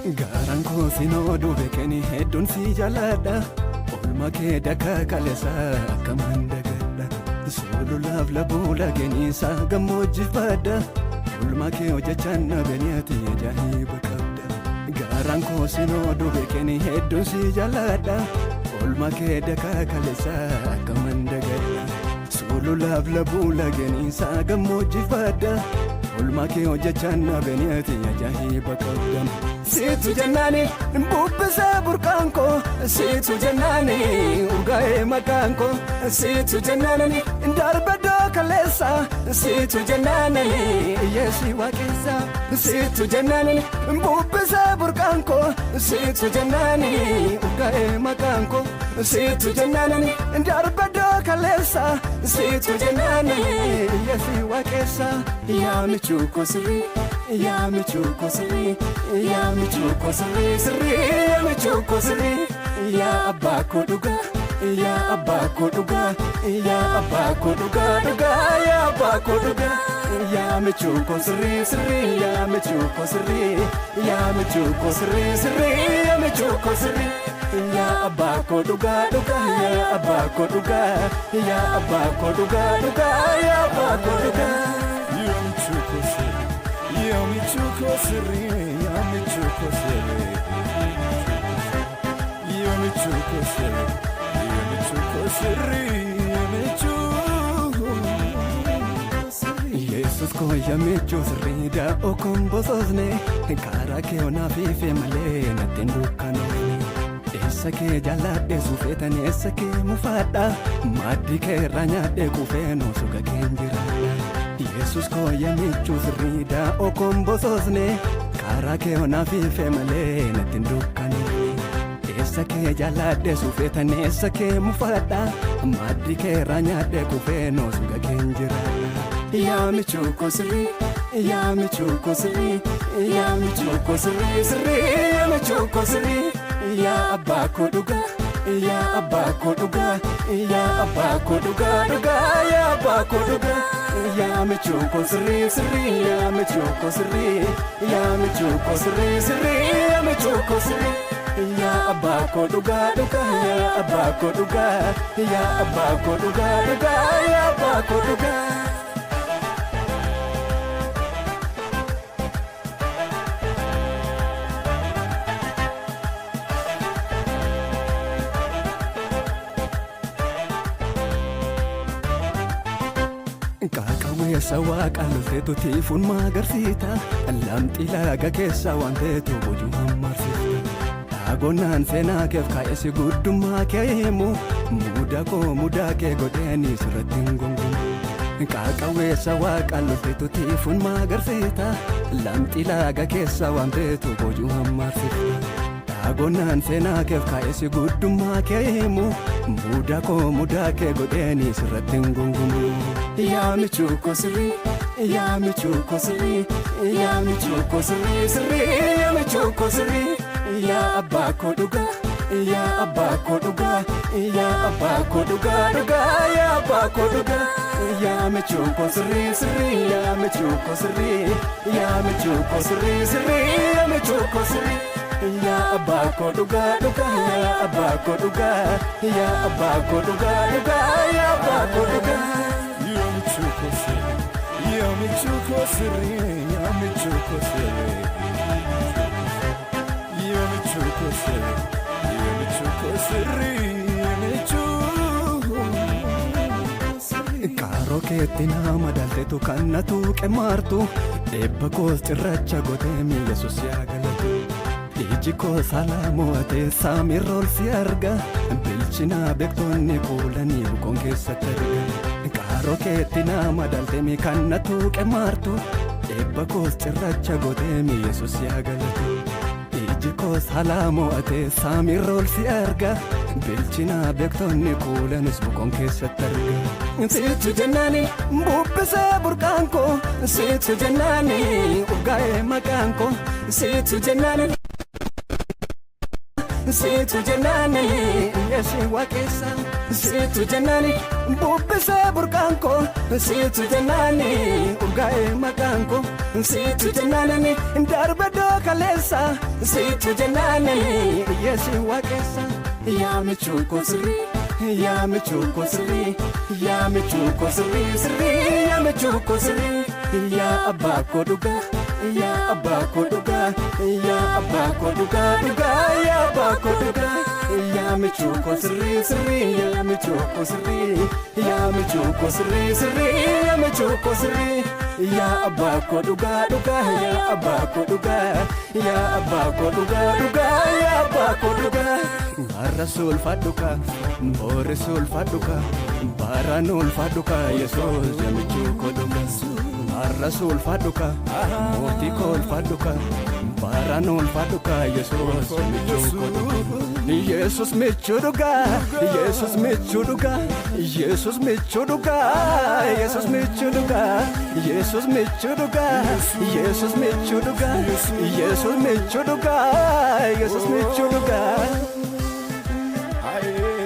Gaaraan koo sinoo duube kenni hedduun si jaaladha. Oolmaa kee dakaa kaleessa akkaman dagadha. Sululaaf labuu lageenisaa gammoojjifadha. Oolmaa kee hojjechaan na beeniyaati ajaa'iba qabda. Gaaraan koo sinoo duube kenni hedduun si jaaladha. Oolmaa kee dakaa kaleessa akkaman dagadha. Sululaaf labuu lageenisaa gammoojjifadha. Oolmaa kee hojjechaan na beeniyaati ajaa'iba qabda. Siitu jennaani bubbisee burqaan koo, siitu jennaani urgaa'ee maqaan koo, siitu jennaani darbadoo kaleessa, siitu jennaani yeesii waaqessa, siitu jennaani bubbisee burqaan koo, siitu jennaani urgaa'ee maqaan koo, siitu jennaani darbadoo kaleessa, siitu jennaani yeesii waaqessa. Yaa michuu koo sirrii, yaa michuu koo sirrii, yaa michuu koo sirrii sirrii, yaa michuu koo sirrii, yaa abbaa koo dhugaa, yaa abbaa koo dhugaa, yaa abbaa koo dhugaa dhugaa, yaa abbaa koo dhugaa, yaa michuu koo sirrii sirrii, yaa michuu koo sirrii, yaa michuu koo sirrii sirrii, yaa michuu koo sirrii, yaa abbaa koo dhugaa dhugaa, yaa abbaa koo dhugaa, yaa abbaa koo dhugaa dhugaa, yaa abbaa koo dhugaa. Yaa michuu koo sirrii, yaa michuu koo sirrii, yaa michuu koo sirrii, yaa michuu koo sirrii, yaa michuu koo sirrii, yaa michuu sirrii. Yesus koo yaa michuu sirrii, daa'oo kun bososne, karaa kee onaaf ife malee natti hin dukkanoofne. Eessa kee jaalladhe suufeetan, eessa kee mufaadha, maaddii kee irraa nyaadhe quufee suga keen jiraadha. Yesus koo yaa michuu sirrii, daa'oo kun bososne, karaa kee onaaf ife malee natti hin dukkanoofne. Eessa kee jaalladhe suufeetan, eessa kee mufaadha, maaddii kee irraa nyaadhe quufee suga keen jiraadha. Yaa michuu koo sirrii, yaa michuu koo sirrii, yaa michuu koo sirrii sirrii, yaa michuu koo sirrii, yaa abbaa koo dhugaa, yaa abbaa koo dhugaa, yaa abbaa koo dhugaa dhugaa, yaa abbaa koo dhugaa, yaa michuu koo sirrii sirrii, yaa michuu koo sirrii, yaa michuu koo sirrii sirrii, yaa michuu koo sirrii, yaa abbaa koo dhugaa dhugaa, yaa abbaa koo dhugaa, yaa abbaa koo dhugaa dhugaa, yaa abbaa koo dhugaa. Qaaqawweessa waaqa lolteetu tiifuun magarsiita, lamxii laga keessa waan ta'etu boojuu hammarsiifta. Dhaagonnaan seenaa keef kaa'esi guddummaa kee himu, mudaa koo mudaa kee godheeni sirratti hin gongumu. Qaaqawweessa waaqa lolteetu tiifuun magarsiita, lamxii laga keessa waan ta'etu boojuu hammarsiifta. Dhaagonnaan seenaa keef kaa'esi guddummaa kee himu, mudaa koo mudaa kee godheeni sirratti hin gongumu. Yaa michuu koo sirrii, yaa michuu koo sirrii, yaa michuu koo sirrii sirrii, yaa michuu koo sirrii, yaa abbaa koo dhugaa, yaa abbaa koo dhugaa, yaa abbaa koo dhugaa dhugaa, yaa abbaa koo dhugaa, yaa michuu koo sirrii sirrii, yaa michuu koo sirrii, yaa michuu koo sirrii sirrii, yaa michuu koo sirrii, yaa abbaa koo dhugaa dhugaa, yaa abbaa koo dhugaa, yaa abbaa koo dhugaa dhugaa, yaa abbaa koo dhugaa. Yaa michuu koo sirrii, yaa michuu koo sirrii, yaa michuu koo sirrii, yaa michuu koo sirrii, yaa michuu koo sirrii, yaa michuu sirrii. Kaaroo keetti nama dalteetu kan na tuuqe maartu, eebba koos cirracha gootee Yesus yaa galatu. Iji koo saalaa mo'atee samiirra ol si arga, bilchina beektonni kuulanii bukoon keessatti arga. Kaaroo keetti nama dalteemi kan na tuuqe maartu, eebba koos cirracha gootee Yesus yaa galatu. Iji koos saalaa mo'atee samiirra ol si arga, bilchina beektonni kuulanis bukoon keessatti arga. Siitu jennaani bubbisee burqaan koo, siitu jennaani urgaa'ee maqaan koo, siitu jennaani. Siitu jennaani yeesi waaqessa. Siitu jennaani bubbisee burqaan koo. Siitu jennaani urgaa'ee maqaan koo. Siitu jennaani darbe kaleessa. Siitu jennaani yeesi waaqessa. Yaa michuu koo sirrii. Yaa michuu koo sirrii. Yaa michuu koo sirrii sirrii. Yaa michuu koo sirrii. Yaa abbaa koo dhugaa. Yaa abbaa koo dhugaa. Yaa abbaa koo dhugaa dhugaa. Yaa abbaa koo dhugaa. Yaa michuu koo sirrii sirrii. Yaa michuu koo sirrii. Yaa michuu koo sirrii sirrii. Yaa michuu koo sirrii. Yaa abbaa koo dhugaa dhugaa. Yaa abbaa koo dhugaa. Yaa abbaa koo dhugaa dhugaa. Yaa abbaa koo dhugaa. Har'a ulfaadhu kaa, boris ulfaadhu kaa, baraan ulfaadhu kaa, Yesuus yaa michuu koo dhugaa. Har'a ulfaadhu kaa, mootii koo ulfaadhu kaa, baraan ulfaadhu kaa, Yesuus yaa michuu koo dhugaa. Yesus michuu dhugaa, Yesus michuu dhugaa, Yesus michuu dhugaa, Yesus michuu dhugaa, Yesus michuu dhugaa, Yesus michuu dhugaa, Yesus michuu dhugaa, Yesus michuu dhugaa. Aye.